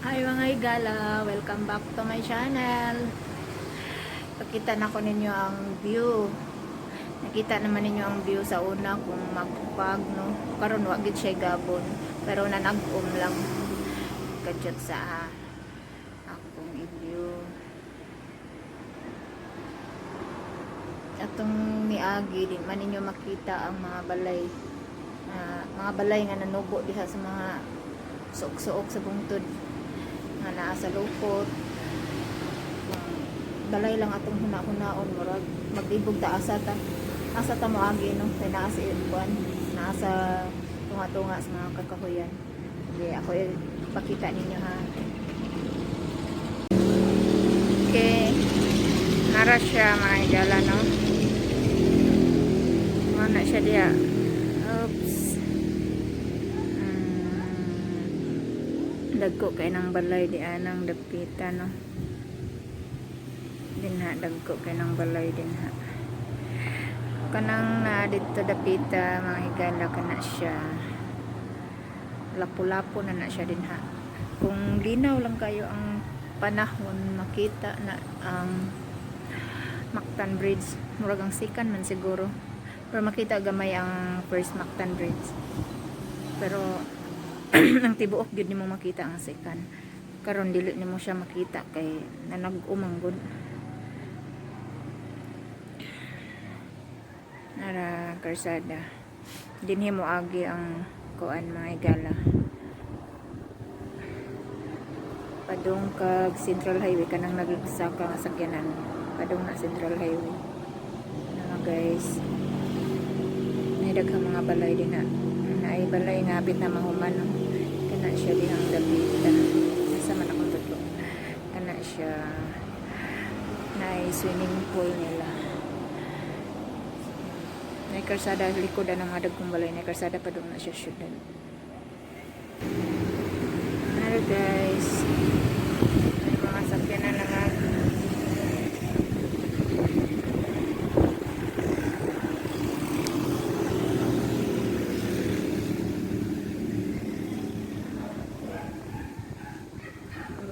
Hi, mga higala! Welcome back to my channel. Pakita na ko ninyo ang view. Nakita naman ninyo ang view sa una kung magpag, no. Karon wa gid siya gabon, pero nanag-om lang. Kadyot sa akong i-view. Atong niagi di man ninyo makita ang mga balay. Mga balay nga nanubo diha sa mga suok-suok sa bungtod nga naa sa lupot. Kung balay lang atong huna-hunaon, murag maglibog ta, asa ta moagi, no, kay naa sa kuan, naa sa tunga-tunga sa mga kakahuyan. Sige, ako ipakita ninyo ha. Okay, nara siya, mga higala, no. Mao na siya diha. Oops. Dagko kay ng balay di anang dapita, no. Dinha, dagko kay ng balay dinha. Kanang na didto dapita, mga higala, kana siya. Lapu-lapo na na siya dinha. Kung linaw lang kayo ang panahon, makita na ang Mactan Bridge. Murag ang sikan man siguro. Pero makita gamay ang first Mactan Bridge. Pero ang tibuok gyud nimo makita ang sikan. Karon dili nimo siya makita kay nanag-o man gud. Nara karsada. Dinhi mo agi ang kuan, mga higala. Padung kag Central Highway, kanang nagsaka nga sakyanan. Padung na Central Highway. Na, guys. May daghang mga balay din na. Naay balay nga hapit na mahuman, no. Kana siya dihang dapita. Asa man akong tudlo. Kana siya, naay swimming pool nila. May karsada likod ang mga dagkong balay. May karsada pa doon na siya syudad. Hello, guys. May mga sakyanan na nga.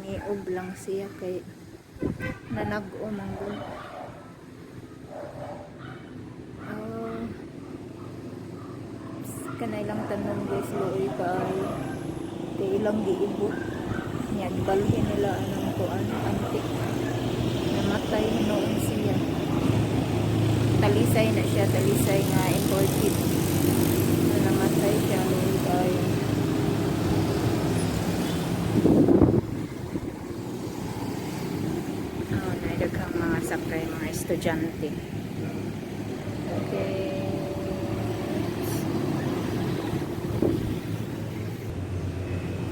Niob lang siya kay nanag-o man gud. Oh. Kanay lang tanom, guys, luoy kaayo. Kay ilang giibot. Nya gibalhin nila anang kuan, antik. Namatay noon siya. Talisay na siya, talisay nga imported. Na namatay siya, luoy kaayo. Oh, naay mga sakay, mga estudyante. Okay.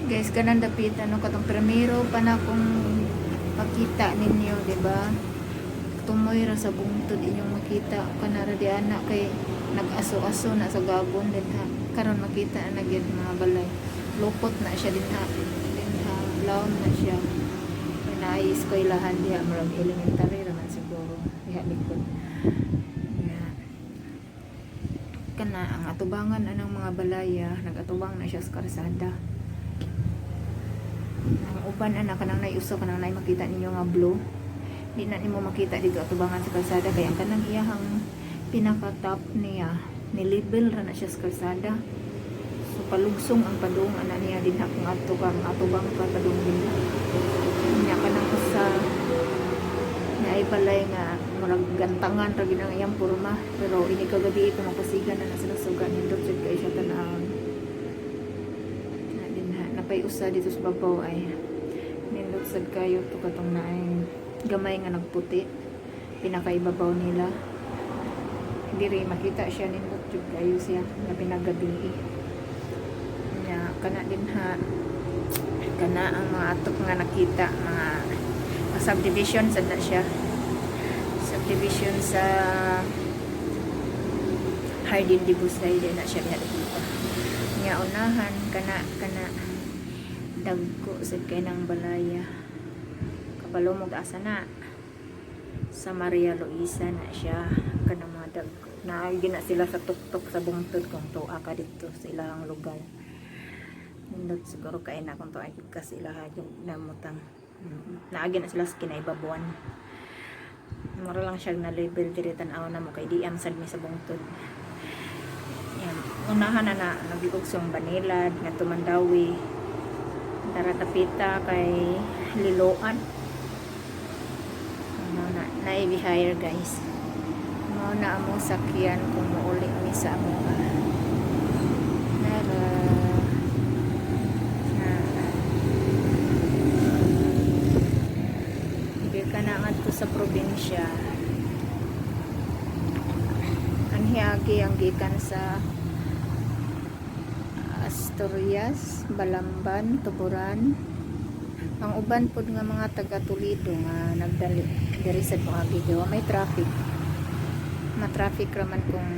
Guys, kanang dapit ano katong primero pa na kung pakita ninyo, di ba? Tumoy ra sa bungtod inyong makita kanara di ana kay nag-aso-aso na sa gabon dinha. Karon makita na gyud mga balay. Lupot na siya dinha. Dinha, laom na siya. Naay eskwelahan diha, murag elementary ra man siguro diha likod. Yeah. Kana ang atubangan anang mga balaya, nagatubang na siya sa karsada. Ang uban ana, kanang nay uso, kanang nay makita ninyo nga blue. Di na nimo makita dito atubangan sa kalsada kay ang kanang iyahang pinaka top niya ni-level ra na siya sa kalsada. So palugsong ang padung ana niya dinha kung adto ka atubang ka padung dinha. Nya kanang usa naay balay nga murag gantangan ra gid ang iyang porma, pero ini kagabi kung mapasigan na na sila suga, nindot jud kay siya tan-awon na dinha. Napay usa dito sa babaw ay nindot sad kayo to, katong naay gamay nga nagputi, pinakaibabaw nila. Diri makita siya, nindot jud kayo siya labi na gabi. Nya kana dinha, kana ang mga atok nga nakita, mga subdivision sad na siya, subdivision sa Hardin de Busay din na siya diha dapita. Nya unahan kana kana dagko sad kay ng balaya. Kabalo mo asa na, sa Maria Luisa na siya, kanang mga dagko na gina sila sa tuktok sa bungtod kung tuwa ka dito sa ilang lugar. Nindot siguro kay na kung to ay kasi ilaha yung namutang. Naagi na sila sa kinaibabuan. Mura lang siya na label diri, tan-aw na mo kay diam sad mi sa bungtod. Yan. Unahan na na nagiugsong Banilad nga Mandaue. Dara tapita kay Liloan. Ano na, na hire, guys. Mao na among sakyan kung muuli mi sa amoa. Nara na gikan na ngadto sa probinsya. Ang hiagi ang gikan sa Asturias, Balamban, Tuburan. Ang uban pod nga mga taga Toledo nga nagdali diri sa mga gigawa may traffic. Ma-traffic raman kung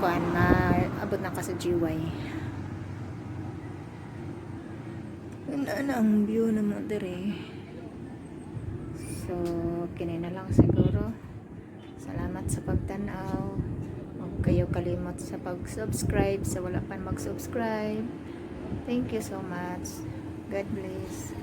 kuan maabot na ka sa GY. Una na ang view na mo diri. So, kini na lang siguro. Salamat sa pagtanaw. Huwag kayo kalimot sa pag-subscribe sa wala pa mag-subscribe. Thank you so much. God bless.